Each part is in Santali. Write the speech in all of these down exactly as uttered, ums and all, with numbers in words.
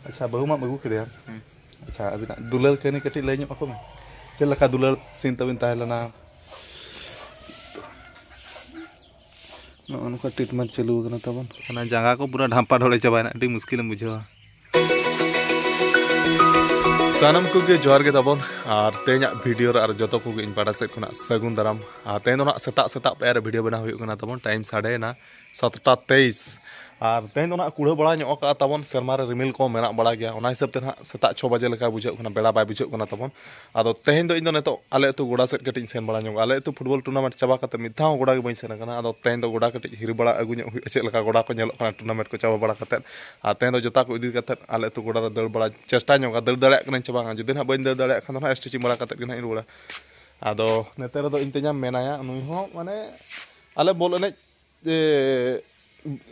ᱟᱪᱪᱷᱟ, ᱵᱟᱹᱦᱩ ᱢᱟᱢ ᱟᱹᱜᱩ ᱠᱮᱫᱮᱭᱟ᱾ ᱦᱮᱸ᱾ ᱟᱪᱪᱷᱟ, ᱟᱹᱵᱤᱱᱟᱜ ᱫᱩᱞᱟᱹᱲ ᱠᱟᱹᱦᱱᱤ ᱠᱟᱹᱴᱤᱡ ᱞᱟᱹᱭ ᱧᱚᱜ ᱟᱠᱚ ᱢᱮ᱾ ᱪᱮᱫ ᱞᱮᱠᱟ ᱫᱩᱞᱟᱹᱲ ᱥᱤᱱ ᱛᱟᱹᱵᱤᱱ ᱛᱟᱦᱮᱸ ᱞᱮᱱᱟ? ᱱᱚᱜᱼᱚ ᱱᱚᱝᱠᱟ ᱴᱨᱤᱴᱢᱮᱱᱴ ᱪᱟᱹᱞᱩ ᱟᱠᱟᱱᱟ ᱛᱟᱵᱚᱱ᱾ ᱚᱱᱟ ᱡᱟᱸᱜᱟ ᱠᱚ ᱯᱩᱨᱟᱹ ᱰᱷᱟᱢᱯᱟ ᱰᱷᱚᱲᱮ ᱪᱟᱵᱟᱭᱮᱱᱟ, ᱟᱹᱰᱤ ᱢᱩᱥᱠᱤᱞᱮᱢ ᱵᱩᱡᱷᱟᱹᱣᱟ᱾ ᱥᱟᱱᱟᱢ ᱠᱚᱜᱮ ᱡᱚᱦᱟᱨ ᱜᱮ ᱛᱟᱵᱚᱱ, ᱟᱨ ᱛᱮᱦᱮᱧᱟᱜ ᱵᱷᱤᱰᱤᱭᱳ ᱨᱮ ᱟᱨ ᱡᱚᱛᱚ ᱠᱚᱜᱮ ᱤᱧ ᱯᱟᱦᱴᱟ ᱥᱮᱫ ᱠᱷᱚᱱᱟᱜ ᱥᱟᱹᱜᱩᱱ ᱫᱟᱨᱟᱢ᱾ ᱟᱨ ᱛᱮᱦᱮᱧ ᱫᱚ ᱱᱟᱜ ᱥᱮᱛᱟᱜ ᱥᱮᱛᱟᱜ ᱯᱟᱭᱟᱨ ᱨᱮ ᱵᱷᱤᱰᱤᱭᱳ ᱵᱮᱱᱟᱣ ᱦᱩᱭᱩᱜ ᱠᱟᱱᱟ ᱛᱟᱵᱚᱱ, ᱴᱟᱭᱤᱢ ᱥᱟᱰᱮᱭᱮᱱᱟ ᱥᱟᱛᱴᱟ ᱛᱮᱭᱤᱥ᱾ ᱟᱨ ᱛᱮᱦᱮᱧ ᱫᱚ ᱱᱟᱜ ᱠᱩᱲᱦᱟᱹ ᱵᱟᱲᱟ ᱧᱚᱜ ᱟᱠᱟᱫᱼᱟ ᱛᱟᱵᱚᱱ, ᱥᱮᱨᱢᱟ ᱨᱮ ᱨᱤᱢᱤᱞ ᱠᱚ ᱢᱮᱱᱟᱜ ᱵᱟᱲᱟ ᱜᱮᱭᱟ, ᱚᱱᱟ ᱦᱤᱥᱟᱹᱵ ᱛᱮ ᱱᱟᱜ ᱥᱮᱛᱟᱜ ᱪᱷᱚ ᱵᱟᱡᱮ ᱞᱮᱠᱟ ᱵᱩᱡᱷᱟᱹᱜ ᱠᱟᱱᱟ, ᱵᱮᱲᱟ ᱵᱟᱭ ᱵᱩᱡᱷᱟᱹᱜ ᱠᱟᱱᱟ ᱛᱟᱵᱚᱱ᱾ ᱟᱫᱚ ᱛᱮᱦᱮᱧ ᱫᱚ ᱤᱧ ᱫᱚ ᱱᱤᱛᱚᱜ ᱟᱞᱮ ᱟᱹᱛᱩ ᱜᱚᱰᱟ ᱥᱮᱫ ᱠᱟᱹᱴᱤᱡ ᱤᱧ ᱥᱮᱱ ᱵᱟᱲᱟ ᱧᱚᱜᱼᱟ᱾ ᱟᱞᱮ ᱟᱹᱛᱩ ᱯᱷᱩᱴᱵᱚᱞ ᱴᱩᱨᱱᱟᱢᱮᱱᱴ ᱪᱟᱵᱟ ᱠᱟᱛᱮ ᱢᱤᱫ ᱫᱷᱟᱣ ᱦᱚᱸ ᱜᱚᱰᱟ ᱜᱮ ᱵᱟᱹᱧ ᱥᱮᱱ ᱟᱠᱟᱱᱟ᱾ ᱟᱫᱚ ᱛᱮᱦᱮᱧ ᱫᱚ ᱜᱚᱰᱟ ᱠᱟᱹᱴᱤᱡ ᱦᱤᱨᱤ ᱵᱟᱲᱟ ᱟᱹᱜᱩ ᱧᱚᱜ ᱦᱩᱭᱩᱜᱼᱟ, ᱪᱮᱫ ᱞᱮᱠᱟ ᱜᱚᱰᱟ ᱠᱚ ᱧᱮᱞᱚᱜ ᱠᱟᱱᱟ ᱴᱩᱨᱱᱟᱢᱮᱱᱴ ᱠᱚ ᱪᱟᱵᱟ ᱵᱟᱲᱟ ᱠᱟᱛᱮ᱾ ᱟᱨ ᱛᱮᱦᱮᱧ ᱫᱚ ᱡᱩᱛᱟ ᱠᱚ ᱤᱫᱤ ᱠᱟᱛᱮ ᱟᱞᱮ ᱟᱹᱛᱩ ᱜᱚᱰᱟ ᱨᱮ ᱫᱟᱹᱲ ᱵᱟᱲᱟ ᱪᱮᱥᱴᱟᱧ ᱧᱚᱜᱟ, ᱫᱟᱹᱲ ᱫᱟᱲᱮᱭᱟᱜ ᱠᱟᱹᱱᱟᱹᱧ ᱥᱮ ᱵᱟᱝ᱾ ᱡᱩᱫᱤ ᱱᱟᱦᱟᱜ ᱵᱟᱹᱧ ᱫᱟᱹᱲ ᱫᱟᱲᱮᱭᱟᱜ ᱠᱷᱟᱱ ᱫᱚ ᱱᱟᱦᱟᱜ ᱥᱴᱨᱮᱪᱤᱝ ᱵᱟᱲᱟ ᱠᱟᱛᱮ ᱜᱮ ᱱᱟᱦᱟᱜ ᱤᱧ ᱨᱩᱣᱟᱹᱲᱟ᱾ ᱟᱫᱚ ᱱᱚᱛᱮ ᱨᱮᱫᱚ ᱤᱧ ᱛᱮᱧᱟᱢ ᱢᱮᱱᱟᱭᱟ, ᱱᱩᱭ ᱦᱚᱸ ᱢᱟᱱᱮ ᱟᱞᱮ ᱵᱚᱞ ᱮᱱᱮᱡ ᱡᱮ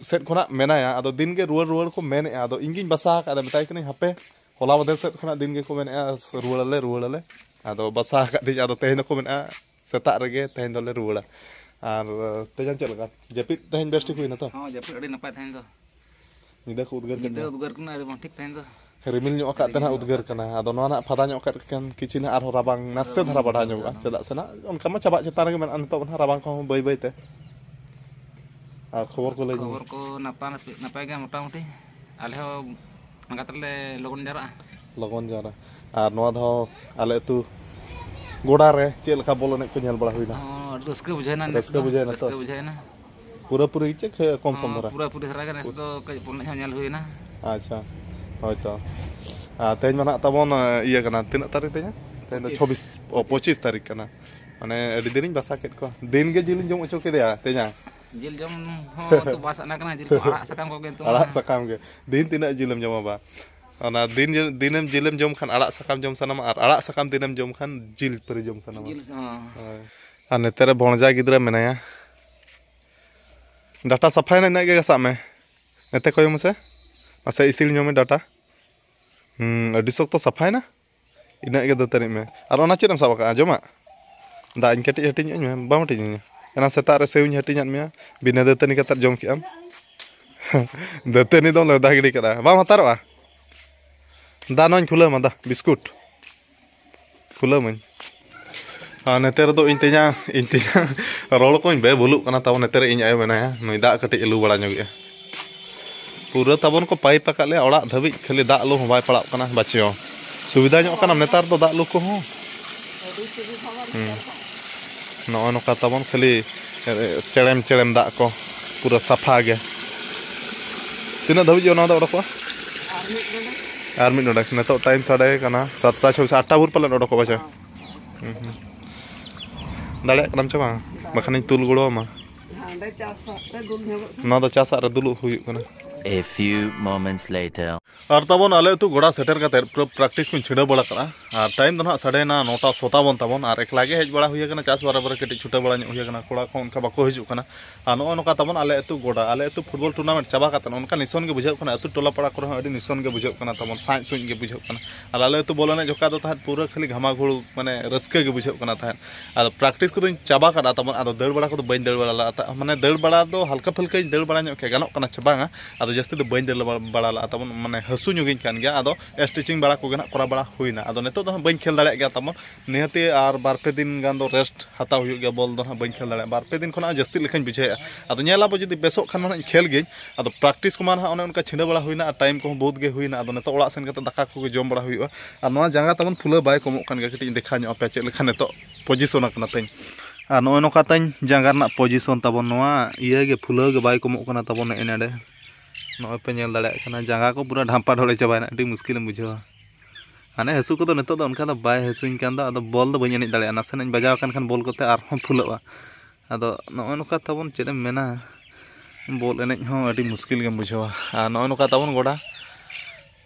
ᱥᱮᱫ ᱠᱷᱚᱱᱟᱜ ᱢᱮᱱᱟᱭᱟ, ᱟᱫᱚ ᱫᱤᱱ ᱜᱮ ᱨᱩᱣᱟᱹᱲ ᱨᱩᱣᱟᱹᱲ ᱠᱚ ᱢᱮᱱᱮᱫᱼᱟ᱾ ᱟᱫᱚ ᱤᱧ ᱜᱤᱧ ᱵᱟᱥᱟ ᱟᱠᱟᱫᱟ, ᱢᱮᱛᱟᱭ ᱠᱟᱹᱱᱟᱹᱧ ᱦᱟᱯᱮ, ᱦᱚᱞᱟ ᱢᱟᱫᱷᱮᱨ ᱥᱮᱫ ᱠᱷᱚᱱᱟᱜ ᱫᱤᱱ ᱜᱮᱠᱚ ᱢᱮᱱᱮᱫᱼᱟ ᱨᱩᱣᱟᱹᱲᱟᱞᱮ, ᱨᱩᱣᱟᱹᱲᱟᱞᱮ᱾ ᱟᱫᱚ ᱵᱟᱥᱟ ᱟᱠᱟᱫᱤᱧ, ᱟᱫᱚ ᱛᱮᱦᱮᱧ ᱫᱚᱠᱚ ᱢᱮᱱᱮᱫᱼᱟ ᱥᱮᱛᱟᱜ ᱨᱮᱜᱮ ᱛᱮᱦᱮᱧ ᱫᱚᱞᱮ ᱨᱩᱣᱟᱹᱲᱟ᱾ ᱟᱨ ᱛᱮᱦᱮᱧ ᱪᱮᱫ ᱞᱮᱠᱟ ᱡᱟᱹᱯᱤᱫ ᱛᱮᱦᱮᱧ ᱵᱮᱥ ᱴᱷᱤᱠ ᱦᱩᱭᱱᱟ ᱛᱚ? ᱦᱚᱸ, ᱡᱟᱹᱯᱤᱫ ᱟᱹᱰᱤ ᱱᱟᱯᱟᱭ ᱛᱮᱦᱮᱧ ᱫᱚ᱾ ᱧᱤᱫᱟᱹ ᱠᱚ ᱩᱫᱽᱜᱟᱹᱨ ᱠᱮᱫ ᱧᱤᱫᱟᱹ ᱜᱮᱭᱟ? ᱩᱫᱽᱜᱟᱹᱨ ᱠᱟᱱᱟ, ᱟᱹᱰᱤ ᱵᱟᱝ ᱴᱷᱤᱠ ᱛᱮᱦᱮᱧ ᱫᱚ᱾ ᱨᱤᱢᱤᱞ ᱧᱚᱜ ᱟᱠᱟᱫ ᱛᱮ ᱨᱤᱢᱤᱞ ᱱᱟᱦᱟᱜ ᱧᱚᱜ ᱩᱫᱽᱜᱟᱹᱨ ᱟᱠᱟᱫ ᱠᱟᱱᱟ᱾ ᱟᱫᱚ ᱱᱚᱣᱟ ᱱᱟᱦᱟᱜ ᱯᱷᱟᱫᱟ ᱧᱚᱜ ᱟᱠᱟᱫ ᱠᱷᱟᱱ ᱠᱤᱪᱷᱩ ᱱᱟᱦᱟᱜ ᱟᱨᱦᱚᱸ ᱨᱟᱵᱟᱝ ᱱᱟᱥᱮ ᱫᱷᱟᱨᱟ ᱵᱟᱰᱷᱟᱣ ᱧᱚᱜᱚᱜᱼᱟ, ᱪᱮᱫᱟᱜ ᱥᱮ ᱱᱟᱦᱟᱜ ᱚᱱᱠᱟ ᱢᱟ ᱪᱟᱵᱟᱜ ᱪᱮᱛᱟᱱ ᱨᱮᱜᱮ ᱢᱮᱱᱟᱜᱼᱟ ᱱᱤᱛᱚᱜ ᱱᱟᱦᱟᱜ ᱨᱟᱵᱟᱝ ᱠᱚᱦᱚᱸ ᱵᱟᱹᱭ ᱵᱟᱹᱭ ᱛᱮ᱾ ᱟᱨ ᱠᱷᱚᱵᱚᱨ ᱠᱚ ᱞᱟᱹᱭ ᱧᱚᱜ ᱠᱷᱚᱵᱚᱨ ᱠᱚ ᱱᱟᱯᱟᱭ, ᱱᱟᱯᱟᱭ ᱜᱮᱭᱟ ᱢᱚᱴᱟᱢᱩᱴᱤ᱾ ᱟᱞᱮ ᱦᱚᱸ ᱚᱱᱠᱟ ᱛᱮᱞᱮ ᱞᱚᱜᱚᱱ ᱡᱟᱣᱨᱟᱜᱼᱟ᱾ ᱞᱚᱜᱚᱱ ᱡᱟᱣᱨᱟ᱾ ᱟᱨ ᱱᱚᱣᱟ ᱫᱷᱟᱣ ᱟᱞᱮ ᱟᱹᱛᱩ ᱜᱚᱰᱟ ᱨᱮ ᱪᱮᱫ ᱞᱮᱠᱟ ᱵᱚᱞ ᱮᱱᱮᱡ ᱠᱚ ᱧᱮᱞ ᱵᱟᱲᱟ ᱦᱩᱭᱱᱟ? ᱦᱚᱸ, ᱟᱹᱰᱤ ᱨᱟᱹᱥᱠᱟᱹ ᱵᱩᱡᱷᱟᱹᱣᱮᱱᱟ ᱱᱮᱥ ᱨᱟᱹᱥᱠᱟᱹ ᱫᱚ᱾ ᱵᱩᱡᱷᱟᱹᱣᱮᱱᱟ ᱛᱚ? ᱨᱟᱹᱥᱠᱟᱹ ᱵᱩᱡᱷᱟᱹᱣᱮᱱᱟ᱾ ᱯᱩᱨᱟᱹᱯᱩᱨᱤ ᱪᱮ ᱠᱷᱮ-, ᱠᱚᱢ ᱥᱚᱢ ᱦᱚᱸ, ᱫᱷᱟᱨᱟ? ᱯᱩᱨᱟᱹᱯᱩᱨᱤ ᱫᱷᱟᱨᱟ ᱜᱮ ᱱᱮᱥ ᱫᱚ ᱠᱟᱹᱡ ᱵᱚᱞ ᱮᱱᱮᱡ ᱦᱚᱸ ᱧᱮᱞ ᱦᱩᱭᱮᱱᱟ᱾ ᱟᱪᱪᱷᱟ, ᱦᱳᱭ ᱛᱚ᱾ ᱟᱨ ᱛᱮᱦᱮᱧ ᱢᱟ ᱱᱟᱦᱟᱜ ᱛᱟᱵᱚᱱ, ᱤᱭᱟᱹ ᱠᱟᱱᱟ, ᱛᱤᱱᱟᱹᱜ ᱛᱟᱹᱨᱤᱠᱷ ᱛᱮᱦᱮᱧ? ᱛᱮᱦᱮᱧ ᱫᱚ ᱯᱚᱸᱪᱤᱥ᱾ ᱪᱷᱚᱵᱵᱤᱥ, ᱚ, ᱯᱚᱸᱪᱤᱥ ᱛᱟᱹᱨᱤᱠᱷ ᱠᱟᱱᱟ᱾ ᱢᱟᱱᱮ ᱟᱹᱰᱤ ᱫᱤᱱᱤᱧ ᱵᱟᱥᱟ ᱠᱮᱫ ᱠᱚᱣᱟ᱾ ᱫᱤᱱ ᱜᱮ ᱡᱤᱞᱤᱧ ᱡᱚᱢ ᱦᱚᱪᱚ ᱠᱮᱫᱮᱭᱟ ᱛᱮᱦᱮᱧᱟ᱾ ᱡᱤᱞ ᱡᱚᱢ ᱦᱚᱸ ᱛᱚ ᱵᱟᱝ ᱥᱟᱱᱟ ᱠᱟᱱᱟ, ᱡᱤᱞ ᱠᱚ ᱟᱲᱟᱜ ᱥᱟᱠᱟᱢ ᱠᱚᱜᱮ ᱱᱤᱛᱚᱜ ᱢᱟ᱾ ᱟᱲᱟᱜ ᱥᱟᱠᱟᱢ ᱜᱮ᱾ ᱫᱤᱱ ᱛᱤᱱᱟᱹᱜ ᱡᱤᱞᱮᱢ ᱡᱚᱢᱟ ᱵᱟ? ᱚᱱᱟ ᱫᱤᱱ ᱡᱤᱞ, ᱫᱤᱱᱮᱢ ᱡᱤᱞᱮᱢ ᱡᱚᱢ ᱠᱷᱟᱱ ᱟᱲᱟᱜ ᱥᱟᱠᱟᱢ ᱡᱚᱢ ᱥᱟᱱᱟᱢᱟ, ᱟᱨ ᱟᱲᱟᱜ ᱥᱟᱠᱟᱢ ᱫᱤᱱᱮᱢ ᱡᱚᱢ ᱠᱷᱟᱱ ᱡᱤᱞ ᱯᱟᱹᱨᱤ ᱡᱚᱢ ᱥᱟᱱᱟᱢᱟ᱾ ᱡᱤᱞ ᱥᱟᱱᱟᱢᱟ᱾ ᱦᱳᱭ᱾ ᱟᱨ ᱱᱚᱛᱮ ᱨᱮ ᱵᱷᱚᱬᱡᱟ ᱜᱤᱫᱽᱨᱟᱹ ᱢᱮᱱᱟᱭᱟ᱾ ᱰᱟᱴᱟ ᱥᱟᱯᱷᱟᱭᱮᱱᱟ, ᱤᱱᱟᱹᱜ ᱜᱮ ᱜᱷᱟᱥᱟᱜ ᱢᱮ᱾ ᱱᱚᱛᱮ ᱠᱚᱭᱚᱜ ᱢᱮᱥᱮ, ᱢᱟᱥᱮ ᱤᱥᱤᱲ ᱧᱚᱜ ᱢᱮ ᱰᱟᱴᱟ᱾ ᱦᱩᱸ, ᱟᱹᱰᱤ ᱥᱚᱠᱛᱚ ᱥᱟᱯᱷᱟᱭᱮᱱᱟ᱾ ᱤᱱᱟᱹᱜ ᱜᱮ ᱫᱟᱹᱛᱟᱹᱱᱤᱜ ᱢᱮ᱾ ᱟᱨ ᱚᱱᱟ ᱪᱮᱫ ᱮᱢ ᱥᱟᱵ ᱟᱠᱟᱫᱼᱟ? ᱡᱚᱢᱟᱜ? ᱫᱟᱜ ᱤᱧ ᱠᱟᱹᱴᱤᱡ ᱦᱟᱹᱴᱤᱧ ᱧᱚᱜ ᱟᱹᱧ ᱢᱮ᱾ ᱵᱟᱢ ᱦᱟᱹᱴᱤᱧ ᱟᱹᱧᱟ? ᱮᱱᱟ ᱥᱮᱛᱟᱜ ᱨᱮ ᱥᱮᱣᱤᱧ ᱦᱟᱹᱴᱤᱧᱟᱫ ᱢᱮᱭᱟ, ᱵᱤᱱᱟᱹ ᱫᱟᱹᱛᱟᱹᱱᱤ ᱠᱟᱛᱮᱫ ᱡᱚᱢ ᱠᱮᱫ ᱟᱢ᱾ ᱫᱟᱹᱛᱟᱹᱱᱤ ᱫᱚᱢ ᱞᱟᱹᱣᱫᱟ ᱜᱤᱰᱤ ᱠᱟᱫᱟ, ᱵᱟᱢ ᱦᱟᱛᱟᱨᱚᱜᱼᱟ? ᱫᱟ, ᱱᱚᱣᱟᱧ ᱠᱷᱩᱞᱟᱹᱣ ᱟᱢᱟ, ᱫᱟ, ᱵᱤᱥᱠᱩᱴ ᱠᱷᱩᱞᱟᱹᱣ ᱟᱹᱢᱟᱹᱧ᱾ ᱟᱨ ᱱᱚᱛᱮ ᱨᱮᱫᱚ ᱤᱧ ᱛᱮᱧᱟ, ᱤᱧ ᱛᱮᱧᱟ ᱨᱚᱲ ᱠᱚᱧ ᱵᱮᱵᱷᱩᱞᱩᱜ ᱠᱟᱱᱟ᱾ ᱛᱟᱵᱚᱱ ᱱᱚᱛᱮ ᱨᱮ ᱤᱧ ᱟᱭᱳ ᱢᱮᱱᱟᱭᱟ, ᱱᱩᱭ ᱫᱟᱜ ᱠᱟᱹᱴᱤᱡ ᱮ ᱞᱩ ᱵᱟᱲᱟ ᱧᱚᱜᱮᱜᱼᱟ᱾ ᱯᱩᱨᱟᱹ ᱛᱟᱵᱚᱱ ᱠᱚ ᱯᱟᱭᱤᱯ ᱟᱠᱟᱫ ᱞᱮᱭᱟ ᱚᱲᱟᱜ ᱫᱷᱟᱹᱵᱤᱡ, ᱠᱷᱟᱹᱞᱤ ᱫᱟᱜ ᱞᱩ ᱦᱚᱸ ᱵᱟᱭ ᱯᱟᱲᱟᱜ ᱠᱟᱱᱟ᱾ ᱵᱟᱪᱚ, ᱥᱩᱵᱤᱫᱷᱟ ᱧᱚᱜ ᱠᱟᱱᱟᱢ ᱱᱮᱛᱟᱨ ᱫᱚ ᱫᱟᱜ ᱞᱩ ᱠᱚᱦᱚᱸ᱾ ᱦᱩᱸ᱾ ᱱᱚᱜᱼᱚ ᱱᱚᱝᱠᱟ ᱛᱟᱵᱚᱱ ᱠᱷᱟᱹᱞᱤ, ᱮ, ᱪᱮᱲᱮᱢ ᱪᱮᱲᱮᱢ ᱫᱟᱜ ᱠᱚ, ᱯᱩᱨᱟᱹ ᱥᱟᱯᱷᱟ ᱜᱮ᱾ ᱛᱤᱱᱟᱹᱜ ᱫᱷᱟᱹᱵᱤᱡ ᱱᱚᱣᱟ ᱫᱚ ᱚᱰᱚᱠᱚᱜᱼᱟ? ᱟᱨ ᱢᱤᱫ ᱰᱚᱸᱰᱮᱠ᱾ ᱱᱤᱛᱚᱜ ᱴᱟᱭᱤᱢ ᱥᱟᱰᱮ ᱠᱟᱱᱟ ᱥᱟᱛᱴᱟ ᱪᱷᱚᱵᱤᱥ, ᱟᱴᱴᱟ ᱵᱷᱳᱨ ᱯᱟᱞᱮᱱ ᱚᱰᱚᱠᱚᱜᱼᱟ ᱵᱟᱪᱚ? ᱦᱩᱸ, ᱦᱩᱸ᱾ ᱫᱟᱲᱮᱭᱟᱜ ᱠᱟᱱᱟᱢ ᱪᱮ ᱵᱟᱝ? ᱵᱟᱠᱷᱟᱱᱤᱧ ᱛᱩᱞ ᱜᱚᱲᱚ ᱟᱢᱟ᱾ ᱦᱟᱸᱰᱮ ᱪᱟᱥ ᱥᱟᱵ ᱨᱮ ᱫᱩᱞ ᱧᱚᱜᱚᱜ ᱠᱟᱱᱟ᱾ ᱱᱚᱣᱟ ᱫᱚ ᱪᱟᱥᱟᱜ ᱨᱮ ᱫᱩᱞᱩᱜ ᱦᱩᱭᱩᱜ ᱠᱟᱱᱟ᱾ A few moments later. ᱟᱨ ᱛᱟᱵᱚᱱ ᱟᱞᱮ ᱟᱹᱛᱩ ᱜᱚᱰᱟ ᱥᱮᱴᱮᱨ ᱠᱟᱛᱮᱫ ᱯᱩᱨᱟᱹ ᱯᱨᱮᱠᱴᱤᱥ ᱠᱚᱧ ᱪᱷᱤᱰᱟᱹᱣ ᱵᱟᱲᱟ ᱠᱟᱜᱼᱟ᱾ ᱟᱨ ᱴᱟᱭᱤᱢ ᱫᱚ ᱱᱟᱦᱟᱜ ᱥᱟᱰᱮᱭᱮᱱᱟ ᱱᱚᱴᱟ ᱥᱚ ᱛᱟᱵᱚᱱ ᱛᱟᱵᱚᱱ᱾ ᱟᱨ ᱮᱠᱞᱟ ᱜᱮ ᱦᱮᱡ ᱵᱟᱲᱟ ᱦᱩᱭ ᱟᱠᱟᱱᱟ, ᱪᱟᱥ ᱵᱟᱨᱮ ᱵᱟᱨᱮ ᱠᱟᱹᱴᱤᱡ ᱪᱷᱩᱴᱟᱹᱣ ᱵᱟᱲᱟ ᱧᱚᱜ ᱦᱩᱭ ᱟᱠᱟᱱᱟ, ᱠᱚᱲᱟ ᱠᱚ ᱚᱱᱠᱟ ᱵᱟᱠᱚ ᱦᱤᱡᱩᱜ ᱠᱟᱱᱟ᱾ ᱟᱨ ᱱᱚᱜᱼᱚ ᱱᱚᱝᱠᱟ ᱛᱟᱵᱚᱱ ᱟᱞᱮ ᱟᱹᱛᱩ ᱜᱚᱰᱟ, ᱟᱞᱮ ᱟᱹᱛᱩ ᱯᱷᱩᱴᱵᱚᱞ ᱴᱩᱨᱱᱟᱢᱮᱱᱴ ᱪᱟᱵᱟ ᱠᱟᱛᱮᱫ ᱚᱱᱠᱟ ᱱᱤᱥᱚᱱ ᱜᱮ ᱵᱩᱡᱷᱟᱹᱜ ᱠᱟᱱᱟ, ᱟᱹᱛᱩ ᱴᱚᱞᱟ ᱯᱟᱲᱟ ᱠᱚᱨᱮ ᱦᱚᱸ ᱟᱹᱰᱤ ᱱᱤᱥᱚᱱ ᱜᱮ ᱵᱩᱡᱷᱟᱹᱜ ᱠᱟᱱᱟ ᱛᱟᱵᱚᱱ, ᱥᱟᱸᱡ ᱥᱩᱸᱡ ᱜᱮ ᱵᱩᱡᱷᱟᱹᱜ ᱠᱟᱱᱟ᱾ ᱟᱨ ᱟᱞᱮ ᱟᱹᱛᱩ ᱵᱚᱞ ᱮᱱᱮᱡ ᱡᱚᱠᱷᱟᱡ ᱫᱚ ᱛᱟᱦᱮᱸᱫ ᱯᱩᱨᱟᱹ ᱠᱷᱟᱹᱞᱤ ᱜᱷᱟᱢᱟᱜᱷᱩᱲ, ᱢᱟᱱᱮ ᱨᱟᱹᱥᱠᱟᱹ ᱜᱮ ᱵᱩᱡᱷᱟᱹᱜ ᱠᱟᱱᱟ ᱛᱟᱦᱮᱸᱫ᱾ ᱟᱫᱚ ᱯᱨᱮᱠᱴᱤᱥ ᱠᱚᱫᱚᱧ ᱪᱟᱵᱟ ᱠᱟᱫᱟ ᱛᱟᱵᱚᱱ, ᱟᱫᱚ ᱫᱟᱹᱲ ᱵᱟᱲᱟ ᱠᱚᱫᱚ ᱵᱟᱹᱧ ᱫᱟᱹᱲ ᱵᱟᱲᱟ ᱞᱟᱜᱼᱟ᱾ ᱢᱟᱱᱮ ᱫᱟᱹᱲ ᱵᱟᱲᱟ ᱫᱚ ᱦᱟᱞᱠᱟ ᱯᱷᱟᱹᱞᱠᱟᱹᱧ ᱫᱟᱹᱲ ᱵᱟᱲᱟ ᱧᱚᱜ ᱠᱮᱭᱟ, ᱜᱟᱱᱚᱜ ᱠᱟᱱᱟ ᱪᱮ ᱵᱟᱝᱟ, ᱟᱫᱚ ᱡᱟᱹᱥᱛᱤ ᱫᱚ ᱵᱟᱹᱧ ᱫᱟᱹᱲ ᱵᱟᱲᱟ ᱞᱟᱜᱼᱟ ᱛᱟᱵᱚᱱ, ᱢᱟᱱᱮ ᱦᱟᱹᱥᱩ ᱧᱚᱜᱤᱧ ᱠᱟᱱ ᱜᱮᱭᱟ᱾ ᱟᱫᱚ ᱥᱴᱨᱮᱪᱤᱝ ᱵᱟᱲᱟ ᱠᱚᱜᱮ ᱱᱟᱜ ᱠᱚᱨᱟᱣ ᱵᱟᱲᱟ ᱦᱩᱭᱱᱟ᱾ ᱟᱫᱚ ᱱᱤᱛᱚᱜ ᱫᱚ ᱦᱟᱸᱜ ᱵᱟᱹᱧ ᱠᱷᱮᱞ ᱫᱟᱲᱮᱭᱟᱜ ᱜᱮᱭᱟ ᱛᱟᱵᱚᱱ, ᱱᱤᱦᱟᱹᱛᱤ ᱟᱨ ᱵᱟᱨ ᱯᱮ ᱫᱤᱱ ᱜᱟᱱ ᱫᱚ ᱨᱮᱥᱴ ᱦᱟᱛᱟᱣ ᱦᱩᱭᱩᱜ ᱜᱮᱭᱟ, ᱵᱚᱞ ᱫᱚ ᱦᱟᱸᱜ ᱵᱟᱹᱧ ᱠᱷᱮᱞ ᱫᱟᱲᱮᱭᱟᱜᱼᱟ᱾ ᱵᱟᱨ ᱯᱮ ᱫᱤᱱ ᱠᱷᱚᱱᱟᱜ ᱡᱟᱹᱥᱛᱤ ᱞᱮᱠᱟᱧ ᱵᱩᱡᱷᱟᱹᱣᱮᱫᱼᱟ᱾ ᱟᱫᱚ ᱧᱮᱞ ᱟᱵᱚ ᱡᱩᱫᱤ ᱵᱮᱥᱚᱜ ᱠᱷᱟᱱ ᱢᱟ ᱦᱟᱸᱜ ᱤᱧ ᱠᱷᱮᱞ ᱜᱤᱭᱟᱹᱧ᱾ ᱟᱫᱚ ᱯᱨᱮᱠᱴᱤᱥ ᱠᱚᱢᱟ ᱱᱟᱦᱟᱜ ᱚᱱᱮ ᱚᱱᱠᱟ ᱪᱷᱤᱰᱟᱹ ᱵᱟᱲᱟ ᱦᱩᱭᱱᱟ ᱟᱨ ᱴᱟᱭᱤᱢ ᱠᱚᱦᱚᱸ ᱵᱚᱦᱩᱛ ᱜᱮ ᱦᱩᱭᱱᱟ᱾ ᱟᱫᱚ ᱱᱤᱛᱚᱜ ᱚᱲᱟᱜ ᱥᱮᱱ ᱠᱟᱛᱮ ᱫᱟᱠᱟ ᱠᱚᱜᱮ ᱡᱚᱢ ᱵᱟᱲᱟ ᱦᱩᱭᱩᱜᱼᱟ᱾ ᱟᱨ ᱱᱚᱣᱟ ᱡᱟᱸᱜᱟ ᱛᱟᱵᱚᱱ ᱯᱷᱩᱞᱟᱹᱣ ᱵᱟᱭ ᱠᱚᱢᱚᱜ ᱠᱟᱱ ᱜᱮᱭᱟ, ᱠᱟᱹᱴᱤᱡ ᱤᱧ ᱫᱮᱠᱷᱟᱣ ᱧᱚᱜ ᱟᱯᱮᱭᱟ ᱪᱮᱫ ᱞᱮᱠᱟ ᱱᱤᱛᱚᱜ ᱯᱚᱡᱤᱥᱚᱱ ᱟᱠᱟᱱᱟ ᱛᱤᱧ᱾ ᱟᱨ ᱱᱚᱜᱼᱚᱭ ᱱᱚᱝᱠᱟ ᱛᱤᱧ ᱡᱟᱸᱜᱟ ᱨᱮᱱᱟᱜ ᱯᱚᱡᱤᱥᱚᱱ ᱛᱟᱵᱚᱱ, ᱱᱚᱣᱟ ᱤᱭᱟᱹ ᱜᱮ ᱯᱷᱩᱞᱟᱹᱣ ᱜᱮ ᱵᱟᱭ ᱠᱚᱢᱚᱜ ᱠᱟᱱᱟ ᱛᱟᱵᱚᱱ ᱱᱮᱜᱼᱮ ᱱᱮᱰᱮ᱾ ᱱᱚᱜᱼᱚᱭ ᱯᱮ ᱧᱮᱞ ᱫᱟᱲᱮᱭᱟᱜ ᱠᱟᱱᱟ, ᱡᱟᱸᱜᱟ ᱠᱚ ᱯᱩᱨᱟᱹ ᱰᱷᱟᱢᱯᱟ ᱰᱷᱚᱲᱮ ᱪᱟᱵᱟᱭᱮᱱᱟ, ᱟᱹᱰᱤ ᱢᱩᱥᱠᱤᱞᱮᱢ ᱵᱩᱡᱷᱟᱹᱣᱟ᱾ ᱦᱟᱱᱮ ᱦᱟᱹᱥᱩ ᱠᱚᱫᱚ ᱱᱤᱛᱚᱜ ᱫᱚ ᱚᱱᱠᱟ ᱫᱚ ᱵᱟᱭ ᱦᱟᱹᱥᱩᱧ ᱠᱟᱱ ᱫᱚ, ᱟᱫᱚ ᱵᱚᱞ ᱫᱚ ᱵᱟᱹᱧ ᱮᱱᱮᱡ ᱫᱟᱲᱮᱭᱟᱜᱼᱟ, ᱱᱟᱥᱮᱱᱟᱜ ᱤᱧ ᱵᱟᱡᱟᱣ ᱟᱠᱟᱱ ᱠᱷᱟᱱ ᱵᱚᱞ ᱠᱚᱛᱮ ᱟᱨᱦᱚᱸ ᱯᱷᱩᱞᱟᱹᱜᱼᱟ᱾ ᱟᱫᱚ ᱱᱚᱜᱼᱚᱭ ᱱᱚᱝᱠᱟ ᱛᱟᱵᱚᱱ ᱪᱮᱫ ᱮᱢ ᱢᱮᱱᱟ, ᱵᱚᱞ ᱮᱱᱮᱡ ᱦᱚᱸ ᱟᱹᱰᱤ ᱢᱩᱥᱠᱤᱞ ᱜᱮᱢ ᱵᱩᱡᱷᱟᱹᱣᱟ᱾ ᱟᱨ ᱱᱚᱜᱼᱚᱭ ᱱᱚᱝᱠᱟ ᱛᱟᱵᱚᱱ ᱜᱚᱰᱟ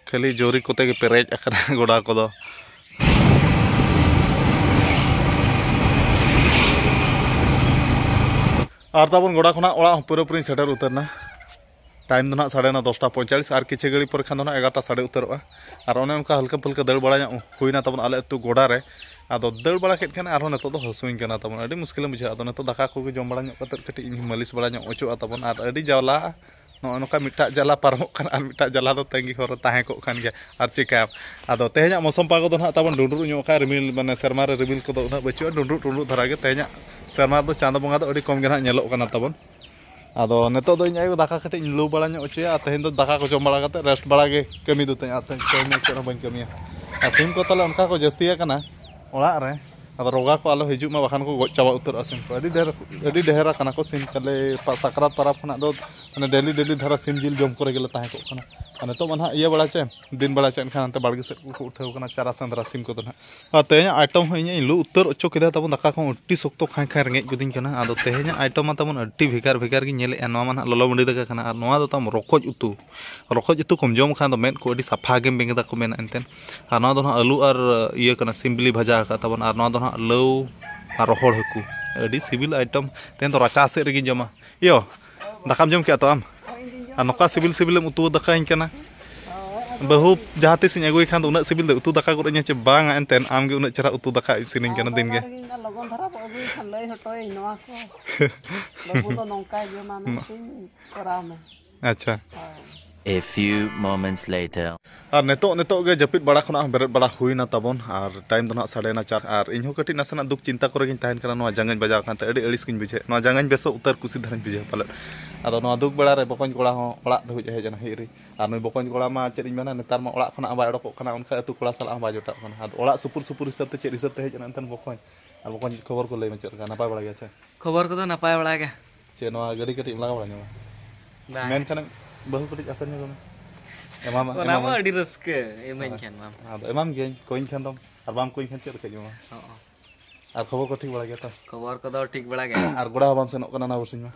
ᱠᱷᱟᱹᱞᱤ ᱡᱳᱨᱤ ᱠᱚᱛᱮ ᱜᱮ ᱯᱮᱨᱮᱡ ᱟᱠᱟᱱᱟ ᱜᱚᱰᱟ ᱠᱚᱫᱚ᱾ ᱟᱨ ᱛᱟᱵᱚᱱ ᱜᱚᱰᱟ ᱠᱷᱚᱱᱟᱜ ᱚᱲᱟᱜ ᱦᱚᱸ ᱯᱩᱨᱟᱹᱯᱩᱨᱤᱧ ᱥᱮᱴᱮᱨ ᱩᱛᱟᱹᱨ ᱮᱱᱟ᱾ ᱴᱟᱭᱤᱢ ᱫᱚ ᱱᱟᱦᱟᱜ ᱥᱟᱰᱮ ᱱᱟ ᱫᱚᱥᱴᱟ ᱯᱚᱸᱭᱛᱟᱞᱤᱥ, ᱟᱨ ᱠᱤᱪᱷᱩ ᱜᱷᱟᱹᱲᱤ ᱯᱚᱨᱮ ᱠᱷᱟᱱ ᱫᱚ ᱱᱟᱦᱟᱜ ᱮᱜᱟᱨᱚᱴᱟ ᱥᱟᱰᱮ ᱩᱛᱟᱹᱨᱚᱜᱼᱟ᱾ ᱟᱨ ᱚᱱᱮ ᱚᱱᱠᱟ ᱦᱟᱞᱠᱟ ᱯᱷᱩᱞᱠᱟ ᱫᱟᱹᱲ ᱵᱟᱲᱟ ᱧᱚᱜ ᱦᱩᱭᱱᱟ ᱛᱟᱵᱚᱱ ᱟᱞᱮ ᱟᱹᱛᱩ ᱜᱚᱰᱟ ᱨᱮ᱾ ᱟᱫᱚ ᱫᱟᱹᱲ ᱵᱟᱲᱟ ᱠᱮᱫ ᱠᱷᱟᱱ ᱟᱨᱦᱚᱸ ᱱᱤᱛᱚᱜ ᱫᱚ ᱦᱟᱹᱥᱩᱧ ᱠᱟᱱᱟ ᱛᱟᱵᱚᱱ, ᱟᱹᱰᱤ ᱢᱩᱥᱠᱤᱞᱮᱢ ᱵᱩᱡᱷᱟᱹᱣᱟ᱾ ᱟᱫᱚ ᱱᱤᱛᱚᱜ ᱫᱟᱠᱟ ᱠᱚᱜᱮ ᱡᱚᱢ ᱵᱟᱲᱟ ᱧᱚᱜ ᱠᱟᱛᱮᱫ ᱠᱟᱹᱴᱤᱡ ᱤᱧ ᱢᱟᱹᱞᱤᱥ ᱵᱟᱲᱟ ᱧᱚᱜ ᱚᱪᱚᱜᱼᱟ ᱛᱟᱵᱚᱱ, ᱟᱨ ᱟᱹᱰᱤ ᱡᱟᱣᱞᱟ ᱱᱚᱜᱼᱚ ᱱᱚᱝᱠᱟ ᱢᱤᱫᱴᱟᱜ ᱡᱟᱞᱟ ᱯᱟᱨᱚᱢᱚᱜ ᱠᱟᱱᱟ ᱟᱨ ᱢᱤᱫᱴᱟᱜ ᱡᱟᱞᱟ ᱫᱚ ᱛᱟᱺᱜᱤ ᱦᱚᱨ ᱨᱮ ᱛᱟᱦᱮᱸ ᱠᱚᱜ ᱠᱟᱱ ᱜᱮᱭᱟ᱾ ᱟᱨ ᱪᱤᱠᱟᱹᱭᱟᱢ? ᱟᱫᱚ ᱛᱮᱦᱮᱧᱟᱜ ᱢᱳᱥᱚᱢ ᱯᱟᱜᱚ ᱫᱚ ᱱᱟᱦᱟᱜ ᱛᱟᱵᱚᱱ ᱰᱩᱸᱰᱨᱩᱜ ᱧᱚᱜ ᱠᱟᱜᱼᱟ, ᱨᱤᱢᱤᱞ ᱢᱟᱱᱮ ᱥᱮᱨᱢᱟ ᱨᱮ ᱨᱤᱢᱤᱞ ᱠᱚᱫᱚ ᱩᱱᱟᱹᱜ ᱵᱟᱹᱪᱩᱜᱼᱟ, ᱰᱩᱸᱰᱨᱩᱜ ᱰᱩᱸᱰᱨᱩᱜ ᱫᱷᱟᱨᱟ ᱜᱮ ᱛᱮᱦᱮᱧᱟᱜ ᱥᱮᱨᱢᱟ ᱨᱮᱫᱚ ᱪᱟᱸᱫᱚ ᱵᱚᱸᱜᱟ ᱫᱚ ᱟᱹᱰᱤ ᱠᱚᱢ ᱜᱮ ᱱᱟᱦᱟᱜ ᱧᱮᱞᱚᱜ ᱠᱟᱱᱟ ᱛᱟᱵᱚᱱ᱾ ᱟᱫᱚ ᱱᱤᱛᱚᱜ ᱫᱚ ᱤᱧ ᱟᱭᱳ ᱫᱟᱠᱟ ᱠᱟᱹᱴᱤᱡ ᱤᱧ ᱞᱩ ᱵᱟᱲᱟ ᱧᱚᱜ ᱦᱚᱪᱚᱭᱟ, ᱟᱨ ᱛᱮᱦᱮᱧ ᱫᱚ ᱫᱟᱠᱟ ᱠᱚ ᱡᱚᱢ ᱵᱟᱲᱟ ᱠᱟᱛᱮ ᱨᱮᱥᱴ ᱵᱟᱲᱟ ᱜᱮ ᱠᱟᱹᱢᱤ ᱫᱚ ᱛᱟᱦᱮᱸ, ᱟᱨ ᱛᱮᱦᱮᱧ ᱠᱟᱹᱢᱤ ᱪᱮᱫ ᱦᱚᱸ ᱵᱟᱹᱧ ᱠᱟᱹᱢᱤᱭᱟ᱾ ᱟᱨ ᱥᱤᱢ ᱠᱚ ᱛᱟᱞᱮ ᱚᱱᱠᱟ ᱠᱚ ᱡᱟᱹᱥᱛᱤ ᱟᱠᱟᱱᱟ ᱚᱲᱟᱜ ᱨᱮ, ᱟᱫᱚ ᱨᱚᱜᱟ ᱠᱚ ᱟᱞᱚ ᱦᱤᱡᱩᱜ ᱢᱟ, ᱵᱟᱠᱷᱟᱱ ᱠᱚ ᱜᱚᱡ ᱪᱟᱵᱟ ᱩᱛᱟᱹᱨᱚᱜᱼᱟ ᱥᱤᱢ ᱠᱚ᱾ ᱟᱹᱰᱤ ᱰᱷᱮᱨ, ᱟᱹᱰᱤ ᱰᱷᱮᱨ ᱟᱠᱟᱱᱟ ᱠᱚ ᱥᱤᱢ ᱛᱟᱞᱮ᱾ ᱯᱟ-, ᱥᱟᱠᱨᱟᱛ ᱯᱟᱨᱟᱵᱽ ᱠᱷᱚᱱᱟᱜ ᱫᱚ ᱢᱟᱱᱮ ᱰᱮᱞᱤ ᱰᱮᱞᱤ ᱫᱷᱟᱨᱟ ᱥᱤᱢ ᱡᱤᱞ ᱡᱚᱢ ᱠᱚᱨᱮ ᱜᱮᱞᱮ ᱛᱟᱦᱮᱸ ᱠᱚᱜ ᱠᱟᱱᱟ᱾ ᱟᱨ ᱱᱤᱛᱚᱜ ᱢᱟ ᱱᱟᱦᱟᱜ ᱤᱭᱟᱹ ᱵᱟᱲᱟ ᱪᱮ, ᱫᱤᱱ ᱵᱮᱲᱟ ᱪᱮ ᱮᱱᱠᱷᱟᱱ ᱦᱟᱱᱛᱮ ᱵᱟᱲᱜᱮ ᱥᱮᱫ ᱠᱚᱠᱚ ᱩᱴᱷᱟᱹᱣ ᱠᱟᱱᱟ ᱪᱟᱨᱟ ᱥᱮᱸᱫᱽᱨᱟ ᱥᱤᱢ ᱠᱚᱫᱚ ᱱᱟᱦᱟᱜ᱾ ᱟᱨ ᱛᱮᱦᱮᱧᱟᱜ ᱟᱭᱴᱮᱢ ᱦᱚᱸ ᱤᱧᱤᱧ ᱞᱩ ᱩᱛᱟᱹᱨ ᱦᱚᱪᱚ ᱠᱮᱫᱟ ᱛᱟᱵᱚᱱ, ᱫᱟᱠᱟ ᱠᱚᱦᱚᱸ ᱟᱹᱰᱤ ᱥᱚᱠᱛᱚ ᱠᱷᱟᱸᱭ ᱠᱷᱟᱸᱭ ᱨᱮᱸᱜᱮᱡ ᱜᱚᱫᱤᱧ ᱠᱟᱱᱟ᱾ ᱟᱫᱚ ᱛᱮᱦᱮᱧᱟᱜ ᱟᱭᱴᱮᱢ ᱢᱟ ᱛᱟᱵᱚᱱ ᱟᱹᱰᱤ ᱵᱷᱮᱜᱟᱨ ᱵᱷᱮᱜᱟᱨ ᱜᱤᱧ ᱧᱮᱞᱮᱫᱼᱟ᱾ ᱱᱚᱣᱟ ᱢᱟ ᱱᱟᱦᱟᱜ ᱞᱚᱞᱚ ᱵᱟᱺᱰᱤ ᱫᱟᱠᱟ ᱠᱟᱱᱟ, ᱟᱨ ᱱᱚᱣᱟ ᱫᱚ ᱛᱟᱢ ᱨᱚᱠᱚᱡ ᱩᱛᱩ᱾ ᱨᱚᱠᱚᱡ ᱩᱛᱩ ᱠᱚᱢ ᱡᱚᱢ ᱠᱷᱟᱱ ᱫᱚ ᱢᱮᱫ ᱠᱚ ᱟᱹᱰᱤ ᱥᱟᱯᱷᱟ ᱜᱮᱢ ᱵᱮᱸᱜᱮᱫᱟ ᱠᱚ ᱢᱮᱱᱟ ᱮᱱᱛᱮᱫ᱾ ᱟᱨ ᱱᱚᱣᱟ ᱫᱚ ᱱᱟᱦᱟᱜ ᱟᱹᱞᱩ ᱟᱨ ᱤᱭᱟᱹ ᱠᱟᱱᱟ, ᱥᱤᱢ ᱵᱤᱞᱤ ᱵᱷᱟᱡᱟ ᱟᱠᱟᱫ ᱛᱟᱵᱚᱱ, ᱟᱨ ᱱᱚᱣᱟ ᱫᱚ ᱱᱟᱦᱟᱜ ᱞᱟᱹᱣ ᱟᱨ ᱨᱚᱦᱚᱲ ᱦᱟᱹᱠᱩ᱾ ᱟᱹᱰᱤ ᱥᱤᱵᱤᱞ ᱟᱭᱴᱮᱢ᱾ ᱛᱮᱦᱮᱧ ᱫᱚ ᱨᱟᱪᱟ ᱥᱮᱫ ᱨᱮᱜᱤᱧ ᱡᱚᱢᱟ᱾ ᱤᱭᱳ, ᱫᱟᱠᱟᱢ ᱡᱚᱢ ᱠᱮᱜᱼᱟ ᱛᱚ ᱟᱢ? ᱟᱨ ᱱᱚᱝᱠᱟ ᱥᱤᱵᱤᱞ ᱥᱤᱵᱤᱞᱮᱢ ᱩᱛᱩ ᱫᱟᱠᱟᱧ ᱠᱟᱱᱟ᱾ ᱵᱟᱹᱦᱩ ᱡᱟᱦᱟᱸ ᱛᱤᱥ ᱤᱧ ᱟᱹᱜᱩᱭ ᱠᱷᱟᱱ ᱫᱚ ᱩᱱᱟᱹᱜ ᱥᱤᱵᱤᱞ ᱫᱚ ᱩᱛᱩ ᱫᱟᱠᱟ ᱜᱚᱫ ᱟᱹᱧᱟ ᱪᱮ ᱵᱟᱝᱟ? ᱮᱱᱛᱮᱫ ᱟᱢ ᱜᱮ ᱩᱱᱟᱹᱜ ᱪᱮᱦᱨᱟ ᱩᱛᱩ ᱫᱟᱠᱟ ᱤᱥᱤᱱᱤᱧ ᱠᱟᱱᱟ ᱫᱤᱱ ᱜᱮ᱾ ᱞᱚᱜᱚᱱ ᱫᱷᱟᱨᱟ ᱵᱚ ᱟᱹᱜᱩᱭ ᱠᱷᱟᱱ ᱞᱟᱹᱭ ᱦᱚᱴᱚᱭᱟᱹᱧ ᱱᱚᱣᱟ ᱠᱚ᱾ ᱵᱟᱹᱵᱩ ᱫᱚ ᱱᱚᱝᱠᱟᱭ ᱡᱚᱢᱟ ᱢᱮᱱᱛᱮᱧ ᱠᱚᱨᱟᱣ ᱢᱮ᱾ ᱟᱪᱪᱷᱟ᱾ ᱦᱳᱭ᱾ A few moments later. ᱟᱨ ᱱᱤᱛᱚᱜ, ᱱᱤᱛᱚᱜ ᱜᱮ ᱡᱟᱹᱯᱤᱫ ᱵᱟᱲᱟ ᱠᱷᱚᱱᱟᱜ ᱦᱚᱸ ᱵᱮᱨᱮᱫ ᱵᱟᱲᱟ ᱦᱩᱭᱱᱟ ᱛᱟᱵᱚᱱ, ᱟᱨ ᱴᱟᱭᱤᱢ ᱫᱚ ᱱᱟᱦᱟᱜ ᱥᱟᱰᱮᱭᱮᱱᱟ ᱪᱟᱨ᱾ ᱟᱨ ᱤᱧᱦᱚᱸ ᱠᱟᱹᱴᱤᱡ ᱱᱟᱥᱮᱱᱟᱜ ᱫᱩᱠ ᱪᱤᱱᱛᱟ ᱠᱚᱨᱮ ᱜᱤᱧ ᱛᱟᱦᱮᱱ ᱠᱟᱱᱟ᱾ ᱱᱚᱣᱟ ᱡᱟᱸᱜᱟᱧ ᱵᱟᱡᱟᱣ ᱠᱟᱱᱛᱮ ᱟᱹᱰᱤ ᱟᱹᱲᱤᱥ ᱜᱤᱧ ᱵᱩᱡᱷᱟᱹᱣᱮᱫ, ᱱᱚᱣᱟ ᱡᱟᱸᱜᱟᱧ ᱵᱮᱥᱚᱜ ᱩᱛᱟᱹᱨ ᱠᱩᱥᱤ ᱫᱷᱟᱨᱟᱧ ᱵᱩᱡᱷᱟᱹᱣ ᱯᱟᱞᱮᱫ᱾ ᱟᱫᱚ ᱱᱚᱣᱟ ᱫᱩᱠ ᱵᱮᱲᱟ ᱨᱮ ᱵᱚᱠᱚᱧ ᱠᱚᱲᱟ ᱦᱚᱸ ᱚᱲᱟᱜ ᱫᱷᱟᱹᱵᱤᱡ ᱮ ᱦᱮᱡ ᱮᱱᱟ ᱦᱮᱡ ᱨᱮ᱾ ᱟᱨ ᱱᱩᱭ ᱵᱚᱠᱚᱧ ᱠᱚᱲᱟ ᱢᱟ ᱪᱮᱫ ᱤᱧ ᱢᱮᱱᱟ, ᱱᱮᱛᱟᱨ ᱢᱟ ᱚᱲᱟᱜ ᱠᱷᱚᱱᱟᱜ ᱦᱚᱸ ᱵᱟᱭ ᱚᱰᱚᱠᱚᱜ ᱠᱟᱱᱟ, ᱚᱱᱠᱟ ᱟᱹᱛᱩ ᱠᱚᱲᱟ ᱥᱟᱞᱟᱜ ᱦᱚᱸ ᱵᱟᱭ ᱡᱚᱴᱟᱜ ᱠᱟᱱᱟ᱾ ᱟᱫᱚ ᱚᱲᱟᱜ ᱥᱩᱯᱩᱨ ᱥᱩᱯᱩᱨ ᱦᱤᱥᱟᱹᱵ ᱛᱮ ᱪᱮᱫ ᱦᱤᱥᱟᱹᱵ ᱛᱮ ᱦᱮᱡ ᱮᱱᱟ ᱮᱱᱛᱮ ᱵᱚᱠᱚᱧ? ᱟᱨ ᱵᱚᱠᱚᱧ ᱠᱷᱚᱵᱚᱨ ᱠᱚ ᱞᱟᱹᱭ ᱢᱮ, ᱪᱮᱫ ᱞᱮᱠᱟ, ᱱᱟᱯᱟᱭ ᱵᱟᱲᱟ ᱜᱮᱭᱟ ᱪᱮ? ᱠᱷᱚᱵᱚᱨ ᱠᱚᱫᱚ ᱱᱟᱯᱟᱭ ᱵᱟᱲᱟ ᱜᱮ᱾ ᱪᱮᱫ ᱱᱚᱣᱟ ᱜᱟᱹᱰᱤ ᱠᱟᱹᱴᱤᱡ ᱮᱢ ᱞᱟᱜᱟᱣ ᱵᱟᱲᱟ ᱧᱚᱜᱟ? ᱵᱟᱝ᱾ ᱢᱮᱱᱠᱷᱟᱱᱮᱢ ᱵᱟᱹᱦᱩ ᱠᱟᱹᱴᱤᱡ ᱟᱥᱟ ᱧᱚᱜ ᱢᱮ᱾ ᱮᱢᱟᱢᱟ, ᱚᱱᱟ ᱢᱟ ᱮᱢᱟᱢᱟᱹᱧ᱾ ᱟᱹᱰᱤ ᱨᱟᱹᱥᱠᱟᱹ, ᱤᱢᱟᱹᱧ ᱦᱳᱭ᱾ ᱠᱷᱟᱱ ᱢᱟᱢ᱾ ᱟᱫᱚ ᱮᱢᱟᱢ ᱜᱤᱭᱟᱹᱧ, ᱠᱚᱭᱤᱧ ᱠᱷᱟᱱ ᱫᱚᱢ, ᱟᱨ ᱵᱟᱢ ᱠᱚᱭᱤᱧ ᱠᱷᱟᱱ ᱪᱮᱫ ᱞᱮᱠᱟᱧ ᱮᱢᱟᱢᱟ? ᱦᱚᱸ᱾ ᱟᱨ ᱠᱷᱚᱵᱚᱨ ᱠᱚ ᱴᱷᱤᱠ ᱵᱟᱲᱟ ᱜᱮᱭᱟ ᱛᱚ? ᱠᱷᱚᱵᱚᱨ ᱠᱚᱫᱚ ᱴᱷᱤᱠ ᱵᱟᱲᱟ ᱜᱮ᱾ ᱟᱨ ᱜᱚᱰᱟ ᱦᱚᱸ ᱵᱟᱢ ᱥᱮᱱᱚᱜ ᱠᱟᱱᱟ ᱚᱱᱟ ᱵᱟᱨᱥᱤᱧ ᱢᱟ?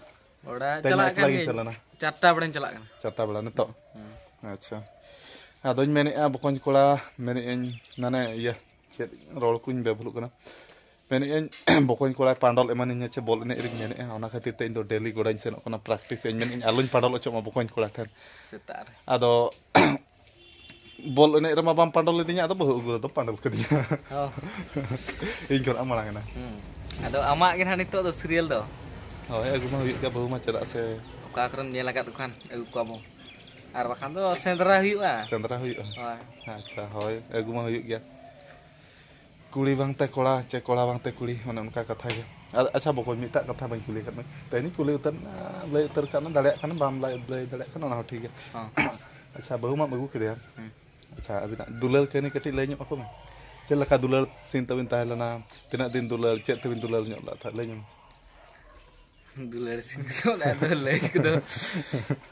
ᱜᱚᱰᱟ ᱛᱮᱦᱮᱧ ᱢᱟ ᱪᱟᱞᱟᱜ ᱮᱠᱞᱟ ᱠᱟᱱ ᱜᱤᱧ ᱜᱤᱭᱟᱹᱧ, ᱥᱮᱱ ᱞᱮᱱᱟ᱾ ᱪᱟᱨᱴᱟ ᱵᱮᱲᱟᱧ ᱪᱟᱞᱟᱜ ᱠᱟᱱᱟ᱾ ᱪᱟᱨᱴᱟ ᱵᱮᱲᱟ ᱱᱤᱛᱚᱜ? ᱦᱩᱸ᱾ ᱟᱪᱪᱷᱟ᱾ ᱟᱫᱚᱧ ᱢᱮᱱᱮᱫᱼᱟ ᱵᱚᱠᱚᱧ ᱠᱚᱲᱟ, ᱢᱮᱱᱮᱫᱼᱟᱹᱧ ᱢᱟᱱᱮ ᱤᱭᱟᱹ, ᱪᱮᱫ ᱨᱚᱲ ᱠᱚᱧ ᱵᱮᱵᱷᱩᱞᱚᱜ ᱠᱟᱱᱟ᱾ ᱢᱮᱱᱮᱫᱼᱟᱹᱧ ᱵᱚᱠᱚᱧ ᱠᱚᱲᱟᱭ ᱯᱟᱸᱰᱚᱞ ᱮᱢᱟᱱᱤᱧᱟ ᱪᱮ ᱵᱚᱞ ᱮᱱᱮᱡ ᱨᱤᱧ ᱢᱮᱱᱮᱫᱼᱟ, ᱚᱱᱟ ᱠᱷᱟᱹᱛᱤᱨ ᱛᱮ ᱤᱧ ᱫᱚ ᱰᱮᱞᱤ ᱜᱚᱰᱟᱧ ᱥᱮᱱᱚᱜ ᱠᱟᱱᱟ, ᱯᱨᱮᱠᱴᱤᱥ ᱟᱹᱧ ᱢᱮᱱᱮᱫᱼᱟᱹᱧ ᱟᱞᱚᱧ ᱯᱟᱸᱰᱚᱞ ᱦᱚᱪᱚᱜ ᱢᱟ ᱵᱚᱠᱚᱧ ᱠᱚᱲᱟ ᱴᱷᱮᱱ᱾ ᱥᱮᱛᱟᱜ ᱨᱮ᱾ ᱟᱫᱚ ᱵᱚᱞ ᱮᱱᱮᱡ ᱨᱮᱢᱟ ᱵᱟᱢ ᱯᱟᱸᱰᱚᱞ ᱞᱤᱫᱤᱧᱟ, ᱟᱫᱚ ᱵᱟᱹᱦᱩ ᱟᱹᱜᱩ ᱨᱮᱫᱚᱢ ᱯᱟᱸᱰᱚᱞ ᱠᱟᱫᱤᱧᱟ᱾ ᱦᱚᱸ᱾ ᱤᱧ ᱠᱷᱚᱱᱟᱜ ᱢᱟᱲᱟᱝ ᱮᱱᱟ᱾ ᱦᱩᱸ᱾ ᱟᱫᱚ ᱟᱢᱟᱜ ᱜᱮ ᱱᱟᱦᱟᱜ ᱱᱤᱛᱚᱜ ᱫᱚ ᱥᱤᱨᱤᱭᱟᱞ ᱫᱚ? ᱦᱳᱭ, ᱟᱹᱜᱩ ᱢᱟ ᱦᱩᱭᱩᱜ ᱜᱮᱭᱟ ᱵᱟᱹᱦᱩ ᱢᱟ, ᱪᱮᱫᱟᱜ ᱥᱮ ᱚᱠᱟ ᱠᱚᱨᱮᱢ ᱧᱮᱞ ᱟᱠᱟᱫ ᱠᱚ ᱠᱷᱟᱱ ᱟᱹᱜᱩ ᱠᱚᱣᱟ ᱵᱚ, ᱟᱨ ᱵᱟᱠᱷᱟᱱ ᱫᱚ ᱥᱮᱸᱫᱽᱨᱟ ᱦᱩᱭᱩᱜᱼᱟ᱾ ᱥᱮᱸᱫᱽᱨᱟ ᱦᱩᱭᱩᱜᱼᱟ᱾ ᱦᱳᱭ᱾ ᱟᱪᱪᱷᱟ, ᱦᱳᱭ, ᱟᱹᱜᱩ ᱢᱟ ᱦᱩᱭᱩᱜ ᱜᱮᱭᱟ᱾ ᱠᱩᱲᱤ ᱵᱟᱝᱛᱮ ᱠᱚᱲᱟ, ᱪᱮ ᱠᱚᱲᱟ ᱵᱟᱝᱛᱮ ᱠᱩᱲᱤ, ᱚᱱᱮ ᱚᱱᱠᱟ ᱠᱟᱛᱷᱟ ᱜᱮ᱾ ᱟᱨ ᱟᱪᱪᱷᱟ ᱵᱚᱠᱚᱧ, ᱢᱤᱫᱴᱟᱜ ᱠᱟᱛᱷᱟ ᱵᱟᱹᱧ ᱠᱩᱞᱤ ᱟᱠᱟᱫ ᱢᱮ, ᱛᱮᱦᱮᱧ ᱠᱩᱞᱤ ᱩᱛᱟᱹᱨ, ᱞᱟᱹᱭ ᱩᱛᱟᱹᱨ ᱠᱟᱜ ᱢᱮ, ᱫᱟᱲᱮᱭᱟᱜ ᱠᱷᱟᱱ ᱵᱟᱢ ᱞᱟᱹᱭ, ᱞᱟᱹᱭ ᱫᱟᱲᱮᱭᱟᱜ ᱠᱷᱟᱱ ᱚᱱᱟ ᱦᱚᱸ ᱴᱷᱤᱠ ᱜᱮᱭᱟ᱾ ᱦᱚᱸ᱾ ᱟᱪᱪᱷᱟ, ᱵᱟᱹᱦᱩ ᱢᱟᱢ ᱟᱹᱜᱩ ᱠᱮᱫᱮᱭᱟ᱾ ᱦᱩᱸ᱾ ᱟᱪᱪᱷᱟ, ᱟᱹᱵᱤᱱᱟᱜ ᱫᱩᱞᱟᱹᱲ ᱠᱟᱹᱦᱱᱤ ᱠᱟᱹᱴᱤᱡ ᱞᱟᱹᱭ ᱧᱚᱜ ᱟᱠᱚ ᱢᱮ᱾ ᱪᱮᱫ ᱞᱮᱠᱟ ᱫᱩᱞᱟᱹᱲ ᱥᱤᱱ ᱛᱟᱹᱵᱤᱱ ᱛᱟᱦᱮᱸ ᱞᱮᱱᱟ? ᱛᱤᱱᱟᱹᱜ ᱫᱤᱱ ᱫᱩᱞᱟᱹᱲ? ᱪᱮᱫ ᱛᱮᱵᱤᱱ ᱫᱩᱞᱟᱹᱲ ᱧᱚᱜ ᱞᱮᱫ ᱛᱟᱦᱮᱸᱫ? ᱞᱟᱹᱭ ᱧᱚᱜ ᱢᱮ᱾ ᱫᱩᱞᱟᱹᱲ ᱥᱤᱱ ᱠᱚᱫᱚ ᱚᱱᱟ ᱫᱚ ᱞᱟᱹᱭ ᱠᱚᱫᱚ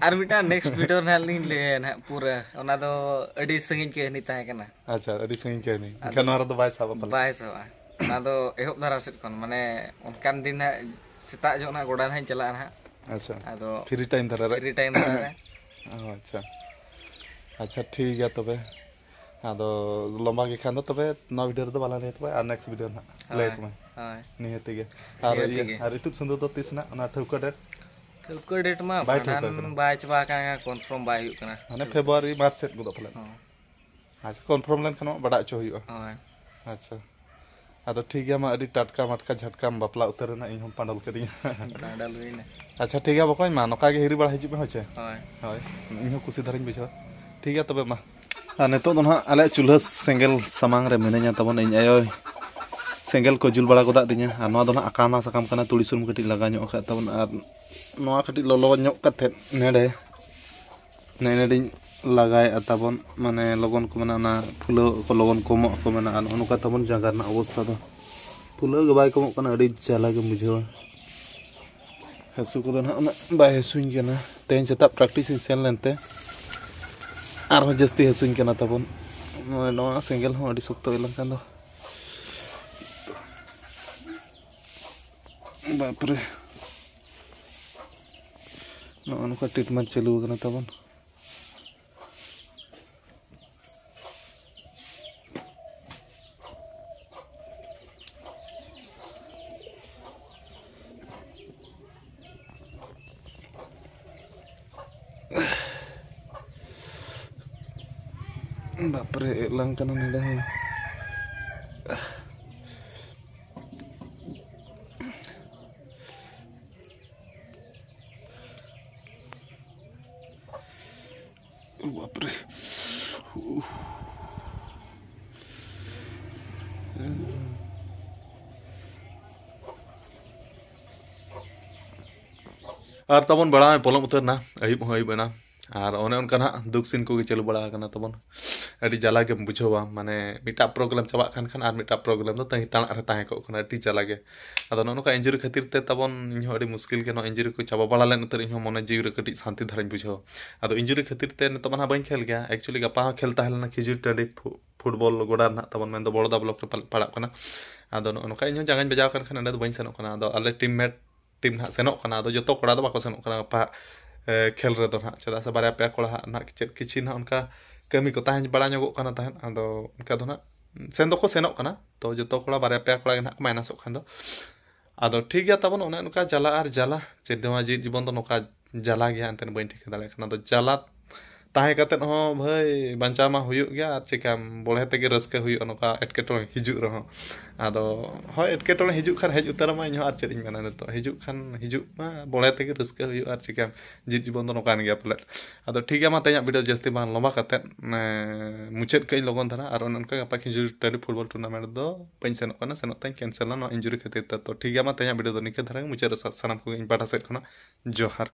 ᱟᱨ ᱢᱤᱫᱴᱟᱝ next video ᱨᱮ ᱱᱟᱦᱟᱜ ᱞᱤᱧ ᱞᱟᱹᱭᱟ ᱱᱟᱦᱟᱜ ᱯᱩᱨᱟᱹ᱾ ᱚᱱᱟ ᱫᱚ ᱟᱹᱰᱤ ᱥᱟᱺᱜᱤᱧ ᱠᱟᱹᱦᱱᱤ ᱛᱟᱦᱮᱸ ᱠᱟᱱᱟ᱾ ᱟᱪᱪᱷᱟ, ᱟᱹᱰᱤ ᱥᱟᱺᱜᱤᱧ ᱠᱟᱹᱦᱱᱤ᱾ ᱟᱫᱚ ᱮᱱᱠᱷᱟᱱ ᱱᱚᱣᱟ ᱨᱮᱫᱚ ᱵᱟᱭ ᱥᱟᱵᱟ ᱯᱟᱞᱮ᱾ ᱵᱟᱭ ᱥᱟᱵᱟ᱾ ᱚᱱᱟ ᱫᱚ ᱮᱦᱚᱵ ᱫᱷᱟᱨᱟ ᱥᱮᱫ ᱠᱷᱚᱱ, ᱢᱟᱱᱮ ᱚᱱᱠᱟᱱ ᱫᱤᱱ ᱱᱟᱦᱟᱜ ᱥᱮᱛᱟᱜ ᱡᱚᱦᱚᱜ ᱱᱟᱦᱟᱜ ᱜᱚᱰᱟ ᱱᱟᱦᱟᱜ ᱤᱧ ᱪᱟᱞᱟᱜᱼᱟ ᱱᱟᱦᱟᱜ᱾ ᱟᱪᱪᱷᱟ᱾ ᱟᱫᱚ free time ᱫᱷᱟᱨᱟ ᱨᱮ᱾ Free time ᱫᱷᱟᱨᱟ ᱨᱮ᱾ ᱚ, ᱟᱪᱪᱷᱟ᱾ ᱟᱪᱪᱷᱟ, ᱴᱷᱤᱠ ᱜᱮᱭᱟ ᱛᱚᱵᱮ᱾ ᱟᱫᱚ ᱞᱚᱢᱵᱟ ᱜᱮ ᱠᱷᱟᱱ ᱫᱚ ᱛᱚᱵᱮ ᱱᱚᱣᱟ video ᱨᱮᱫᱚ ᱵᱟᱞᱟᱝ ᱞᱟᱹᱭᱟ ᱛᱚᱵᱮ, ᱟᱨ next video ᱱᱟᱦᱟᱜ ᱞᱟᱹᱭ ᱦᱳᱭ, ᱟᱠᱚ ᱢᱮ᱾ ᱦᱳᱭ᱾ ᱱᱤᱦᱟᱹᱛ ᱜᱮ᱾ ᱟᱨ ᱱᱤᱦᱟᱹᱛ ᱤᱭᱟᱹ, ᱜᱮ᱾ ᱟᱨ ᱤᱛᱩᱫ ᱥᱤᱸᱫᱩᱨ ᱫᱚ ᱛᱤᱥ ᱱᱟᱦᱟᱜ? ᱚᱱᱟ ᱴᱷᱟᱹᱣᱠᱟᱹ date? ᱴᱷᱟᱹᱣᱠᱟᱹ date ᱢᱟ ᱵᱟᱭ ᱴᱷᱟᱹᱣᱠᱟᱹ ᱵᱷᱟᱸᱰᱟᱱ ᱠᱟᱱᱟ᱾ ᱵᱟᱭ ᱪᱟᱵᱟ ᱟᱠᱟᱱᱟ, confirm ᱵᱟᱭ ᱦᱩᱭᱩᱜ ᱠᱟᱱᱟ᱾ ᱢᱟᱱᱮ ᱴᱷᱟᱹᱣᱠᱟᱹ᱾ February, March ᱥᱮᱫ ᱜᱚᱫᱚᱜ ᱯᱟᱞᱮᱫ᱾ ᱦᱚᱸ᱾ ᱟᱪᱪᱷᱟ, confirm ᱞᱮᱱᱠᱷᱟᱱ ᱢᱟ ᱵᱟᱰᱟᱭ ᱦᱚᱪᱚ ᱦᱩᱭᱩᱜᱼᱟ᱾ ᱦᱳᱭ᱾ ᱟᱪᱪᱷᱟ, ᱟᱫᱚ ᱴᱷᱤᱠ ᱜᱮᱭᱟ, ᱢᱟ ᱟᱹᱰᱤ ᱴᱟᱴᱠᱟ ᱢᱟᱴᱠᱟ ᱡᱷᱟᱴᱠᱟᱢ ᱵᱟᱯᱞᱟ ᱩᱛᱟᱹᱨ ᱮᱱᱟ, ᱤᱧ ᱦᱚᱸᱢ ᱯᱟᱸᱰᱚᱞ ᱠᱤᱫᱤᱧᱟ᱾ ᱯᱟᱸᱰᱚᱞ ᱦᱩᱭᱱᱟ᱾ ᱟᱪᱪᱷᱟ, ᱴᱷᱤᱠ ᱜᱮᱭᱟ ᱵᱚᱠᱚᱧ, ᱢᱟ ᱱᱚᱝᱠᱟ ᱜᱮ ᱦᱤᱨᱤ ᱵᱟᱲᱟ ᱦᱤᱡᱩᱜ ᱢᱮ, ᱦᱳᱭ ᱪᱮ? ᱦᱳᱭ᱾ ᱦᱳᱭ, ᱤᱧ ᱦᱚᱸ ᱠᱩᱥᱤ ᱫᱷᱟᱨᱟᱧ ᱵᱩᱡᱷᱟᱹᱣᱟ᱾ ᱴᱷᱤᱠ ᱜᱮᱭᱟ ᱛᱚᱵᱮ, ᱢᱟ᱾ ᱟᱨ ᱱᱤᱛᱚᱜ ᱫᱚ ᱱᱟᱦᱟᱜ ᱟᱞᱮᱭᱟᱜ ᱪᱩᱞᱦᱟᱹ ᱥᱮᱸᱜᱮᱞ ᱥᱟᱢᱟᱝ ᱨᱮ ᱢᱤᱱᱟᱹᱧᱟ ᱛᱟᱵᱚᱱ, ᱤᱧ ᱟᱭᱳᱭ ᱥᱮᱸᱜᱮᱞ ᱠᱚ ᱡᱩᱞ ᱵᱟᱲᱟ ᱜᱚᱫᱟᱜ ᱫᱤᱧᱟ᱾ ᱟᱨ ᱱᱚᱣᱟ ᱫᱚ ᱱᱟᱦᱟᱜ ᱟᱠᱟᱱᱟ ᱥᱟᱠᱟᱢ ᱠᱟᱱᱟ, ᱛᱩᱲᱤ ᱥᱩᱱᱩᱢ ᱠᱟᱹᱴᱤᱡ ᱞᱟᱜᱟᱣ ᱧᱚᱜ ᱟᱠᱟᱫ ᱛᱟᱵᱚᱱ, ᱟᱨ ᱱᱚᱣᱟ ᱠᱟᱹᱴᱤᱡ ᱞᱚᱞᱚ ᱧᱚᱜ ᱠᱟᱛᱮᱫ ᱱᱮᱰᱮ ᱱᱮᱜᱼᱮ ᱱᱮᱰᱮᱧ ᱞᱟᱜᱟᱭᱮᱫᱼᱟ ᱛᱟᱵᱚᱱ, ᱢᱟᱱᱮ ᱞᱚᱜᱚᱱ ᱠᱚ ᱢᱮᱱᱟ ᱚᱱᱟ ᱯᱷᱩᱞᱟᱹᱣ ᱠᱚ ᱞᱚᱜᱚᱱ ᱠᱚᱢᱚᱜ ᱟᱠᱚ ᱢᱮᱱᱟ᱾ ᱟᱨ ᱱᱚᱜᱼᱚ ᱱᱚᱝᱠᱟ ᱛᱟᱵᱚᱱ ᱡᱟᱸᱜᱟ ᱨᱮᱱᱟᱜ ᱚᱵᱚᱥᱛᱷᱟ ᱫᱚ, ᱯᱷᱩᱞᱟᱹᱣ ᱜᱮ ᱵᱟᱭ ᱠᱚᱢᱚᱜ ᱠᱟᱱᱟ, ᱟᱹᱰᱤ ᱡᱟᱞᱟ ᱜᱮᱢ ᱵᱩᱡᱷᱟᱹᱣᱟ᱾ ᱦᱟᱹᱥᱩ ᱠᱚᱫᱚ ᱱᱟᱦᱟᱜ ᱩᱱᱟᱹᱜ ᱵᱟᱭ ᱦᱟᱹᱥᱩᱧ ᱠᱟᱱᱟ᱾ ᱛᱮᱦᱮᱧ ᱥᱮᱛᱟᱜ practice ᱤᱧ ᱥᱮᱱ ᱞᱮᱱᱛᱮ ᱟᱨᱦᱚᱸ ᱡᱟᱹᱥᱛᱤ ᱦᱟᱹᱥᱩᱧ ᱠᱟᱱᱟ ᱛᱟᱵᱚᱱ᱾ ᱱᱚᱜᱼᱚᱭ ᱱᱚᱣᱟ ᱥᱮᱸᱜᱮᱞ ᱦᱚᱸ ᱟᱹᱰᱤ ᱥᱚᱠᱛᱚ ᱮᱞᱟᱝ ᱠᱟᱱ ᱫᱚ, ᱵᱟᱯᱨᱮ᱾ ᱱᱚᱜᱼᱚ ᱱᱚᱝᱠᱟ treatment ᱪᱟᱹᱞᱩ ᱟᱠᱟᱱᱟ ᱛᱟᱵᱚᱱ᱾ ᱵᱟᱯᱨᱮ, ᱮᱞᱟᱝ ᱠᱟᱱᱟ ᱱᱚᱰᱮ ᱦᱚᱸ᱾ ᱟᱨ ᱛᱟᱵᱚᱱ ᱵᱮᱲᱟ ᱦᱚᱸᱭ ᱯᱚᱞᱚᱢ ᱩᱛᱟᱹᱨ ᱮᱱᱟ, ᱟᱹᱭᱩᱵ ᱦᱚᱸ ᱟᱹᱭᱩᱵ ᱮᱱᱟ᱾ ᱟᱨ ᱚᱱᱮ ᱚᱱᱠᱟ ᱱᱟᱦᱟᱜ ᱫᱩᱠ ᱥᱤᱱ ᱠᱚᱜᱮ ᱪᱟᱹᱞᱩ ᱵᱟᱲᱟ ᱟᱠᱟᱱᱟ ᱛᱟᱵᱚᱱ᱾ ᱟᱹᱰᱤ ᱡᱟᱞᱟ ᱜᱮᱢ ᱵᱩᱡᱷᱟᱹᱣᱟ, ᱢᱟᱱᱮ ᱢᱤᱫᱴᱟᱜ ᱯᱨᱳᱜᱨᱟᱢ ᱪᱟᱵᱟᱜ ᱠᱟᱱ ᱠᱷᱟᱱ ᱟᱨ ᱢᱤᱫᱴᱟᱜ ᱯᱨᱳᱜᱨᱟᱢ ᱫᱚ ᱛᱟᱺᱜᱤ ᱛᱟᱲᱟᱜ ᱨᱮ ᱛᱟᱦᱮᱸ ᱠᱚᱜ ᱠᱟᱱᱟ, ᱟᱹᱰᱤ ᱡᱟᱞᱟ ᱜᱮ᱾ ᱟᱫᱚ ᱱᱚᱜᱼᱚ ᱱᱚᱝᱠᱟ ᱤᱱᱡᱩᱨᱤ ᱠᱷᱟᱹᱛᱤᱨ ᱛᱮ ᱛᱟᱵᱚᱱ ᱤᱧᱦᱚᱸ ᱟᱹᱰᱤ ᱢᱩᱥᱠᱤᱞ ᱜᱮ, ᱱᱚᱣᱟ ᱤᱱᱡᱩᱨᱤ ᱠᱚ ᱪᱟᱵᱟ ᱵᱟᱲᱟ ᱞᱮᱱ ᱩᱛᱟᱹᱨ ᱤᱧᱦᱚᱸ ᱢᱚᱱᱮ ᱡᱤᱣᱤ ᱨᱮ ᱠᱟᱹᱴᱤᱡ ᱥᱟᱱᱛᱤ ᱫᱷᱟᱨᱟᱧ ᱵᱩᱡᱷᱟᱹᱣᱟ᱾ ᱟᱫᱚ ᱤᱱᱡᱩᱨᱤ ᱠᱷᱟᱹᱛᱤᱨ ᱛᱮ ᱱᱤᱛᱚᱜ ᱢᱟ ᱱᱟᱦᱟᱜ ᱵᱟᱹᱧ ᱠᱷᱮᱞ ᱜᱮᱭᱟ, ᱮᱠᱪᱩᱭᱮᱞᱤ ᱜᱟᱯᱟ ᱦᱚᱸ ᱠᱷᱮᱞ ᱛᱟᱦᱮᱸ ᱞᱮᱱᱟ ᱠᱷᱤᱡᱩᱨ ᱴᱟᱺᱰᱤ ᱯᱷᱩ-, ᱯᱷᱩᱴᱵᱚᱞ ᱜᱚᱰᱟ ᱨᱮᱱᱟᱜ ᱛᱟᱵᱚᱱ, ᱢᱮᱱᱫᱚ ᱵᱚᱲᱚᱫᱟ ᱵᱞᱚᱠ ᱨᱮ ᱯᱟᱞ-, ᱯᱟᱲᱟᱜ ᱠᱟᱱᱟ᱾ ᱟᱫᱚ ᱱᱚᱜᱼᱚ ᱱᱚᱝᱠᱟ ᱤᱧᱦᱚᱸ ᱡᱟᱸᱜᱟᱧ ᱵᱟᱡᱟᱣ ᱠᱟᱱ ᱠᱷᱟᱱ ᱚᱸᱰᱮ ᱫᱚ ᱵᱟᱹᱧ ᱥᱮᱱᱚᱜ ᱠᱟᱱᱟ᱾ ᱟᱫᱚ ᱟᱞᱮ ᱴᱤᱢ ᱢᱮᱴ ᱴᱤᱢ ᱱᱟᱦᱟᱜ ᱥᱮᱱᱚᱜ ᱠᱟᱱᱟ, ᱟᱫᱚ ᱡᱚᱛᱚ ᱠᱚᱲᱟ ᱫᱚ ᱵᱟᱠᱚ ᱥᱮᱱᱚᱜ ᱠᱟᱱᱟ ᱜᱟᱯᱟ, ᱮ, ᱠᱷᱮᱞ ᱨᱮᱫᱚ ᱱᱟᱦᱟᱜ, ᱪᱮᱫᱟᱜ ᱥᱮ ᱵᱟᱨᱭᱟ ᱯᱮᱭᱟ ᱠᱚᱲᱟ ᱦᱟᱸᱜ ᱱᱟᱦᱟᱜ ᱪᱮᱫ ᱠᱤᱪᱷᱤ ᱱᱟᱦᱟᱜ ᱚᱱᱠᱟ ᱠᱟᱹᱢᱤ ᱠᱚ ᱛᱟᱦᱮᱸ ᱵᱟᱲᱟ ᱧᱚᱜᱚᱜ ᱠᱟᱱᱟ ᱛᱟᱦᱮᱸᱫ, ᱟᱫᱚ ᱚᱱᱠᱟ ᱫᱚ ᱱᱟᱦᱟᱜ ᱥᱮᱱ ᱫᱚᱠᱚ ᱥᱮᱱᱚᱜ ᱠᱟᱱᱟ, ᱛᱚ ᱡᱚᱛᱚ ᱠᱚᱲᱟ ᱵᱟᱨᱭᱟ ᱯᱮᱭᱟ ᱠᱚᱲᱟ ᱜᱮ ᱱᱟᱦᱟᱜ ᱠᱚ ᱢᱟᱭᱱᱟᱥᱚᱜ ᱠᱷᱟᱱ ᱫᱚ᱾ ᱟᱫᱚ ᱴᱷᱤᱠ ᱜᱮᱭᱟ ᱛᱟᱵᱚᱱ, ᱚᱱᱮ ᱚᱱᱠᱟ ᱡᱟᱞᱟ ᱟᱨ ᱡᱟᱞᱟ, ᱪᱮᱫ ᱱᱚᱣᱟ ᱡᱤᱣᱤᱫ ᱡᱤᱵᱚᱱ ᱫᱚ ᱱᱚᱝᱠᱟ ᱡᱟᱞᱟ ᱜᱮᱭᱟ, ᱮᱱᱛᱮᱫ ᱵᱟᱹᱧ ᱴᱷᱤᱠᱟᱹ ᱫᱟᱲᱮᱭᱟᱜ ᱠᱟᱱᱟ᱾ ᱟᱫᱚ ᱡᱟᱞᱟ ᱛᱟᱦᱮᱸ ᱠᱟᱛᱮᱫ ᱦᱚᱸ ᱵᱷᱟᱹᱭ ᱵᱟᱧᱪᱟᱣ ᱢᱟ ᱦᱩᱭᱩᱜ ᱜᱮᱭᱟ, ᱟᱨ ᱪᱮᱠᱟᱢ ᱵᱚᱲᱦᱮ ᱛᱮᱜᱮ ᱨᱟᱹᱥᱠᱟᱹ ᱦᱩᱭᱩᱜᱼᱟ ᱱᱚᱝᱠᱟ ᱮᱴᱠᱮᱴᱚᱬᱮ ᱦᱤᱡᱩᱜ ᱨᱮᱦᱚᱸ᱾ ᱟᱫᱚ ᱦᱳᱭ, ᱮᱴᱠᱮᱴᱚᱬᱮ ᱦᱤᱡᱩᱜ ᱠᱷᱟᱱ ᱦᱮᱡ ᱩᱛᱟᱹᱨ ᱟᱢᱟ, ᱤᱧᱦᱚᱸ ᱟᱨ ᱪᱮᱫ ᱤᱧ ᱢᱮᱱᱟ ᱱᱤᱛᱚᱜ, ᱦᱤᱡᱩᱜ ᱠᱷᱟᱱ ᱦᱤᱡᱩᱜ ᱢᱟ, ᱵᱚᱲᱦᱮ ᱛᱮᱜᱮ ᱨᱟᱹᱥᱠᱟᱹ ᱦᱩᱭᱩᱜᱼᱟ, ᱟᱨ ᱪᱮᱠᱟᱢ, ᱡᱤᱣᱤᱫ ᱡᱤᱵᱚᱱ ᱫᱚ ᱱᱚᱝᱠᱟᱱ ᱜᱮᱭᱟ ᱯᱟᱞᱮᱫ᱾ ᱟᱫᱚ ᱴᱷᱤᱠ ᱜᱮᱭᱟ, ᱢᱟ ᱛᱮᱦᱮᱧᱟᱜ ᱵᱷᱤᱰᱤᱭᱳ ᱡᱟᱹᱥᱛᱤ ᱵᱟᱝ ᱞᱚᱢᱵᱟ ᱠᱟᱛᱮᱫ, ᱮᱸ, ᱢᱩᱪᱟᱹᱫ ᱠᱟᱜ ᱟᱹᱧ ᱞᱚᱜᱚᱱ ᱫᱷᱟᱨᱟ, ᱟᱨ ᱚᱱᱮ ᱚᱱᱠᱟ ᱜᱟᱯᱟ ᱠᱷᱤᱡᱩᱨ ᱴᱟᱺᱰᱤ ᱯᱷᱩᱴᱵᱚᱞ ᱴᱩᱨᱱᱟᱢᱮᱱᱴ ᱫᱚ ᱵᱟᱹᱧ ᱥᱮᱱᱚᱜ ᱠᱟᱱᱟ, ᱥᱮᱱᱚᱜ ᱛᱟᱹᱧ ᱠᱮᱱᱥᱮᱞᱟ ᱱᱚᱣᱟ ᱤᱱᱡᱩᱨᱤ ᱠᱷᱟᱹᱛᱤᱨ ᱛᱮ᱾ ᱛᱚ ᱴᱷᱤᱠ ᱜᱮᱭᱟ, ᱢᱟ ᱛᱮᱦᱮᱧᱟᱜ ᱵᱷᱤᱰᱤᱭᱳ ᱫᱚ ᱱᱤᱝᱠᱟᱹ ᱫᱷᱟᱨᱟ ᱜᱮ ᱢᱩᱪᱟᱹᱫ ᱨᱮ ᱥᱟ-, ᱥᱟᱱᱟᱢ ᱠᱚᱜᱮ ᱤᱧ ᱯᱟᱦᱴᱟ ᱥᱮᱫ ᱠᱷᱚᱱᱟᱜ ᱡᱚᱦᱟᱨ᱾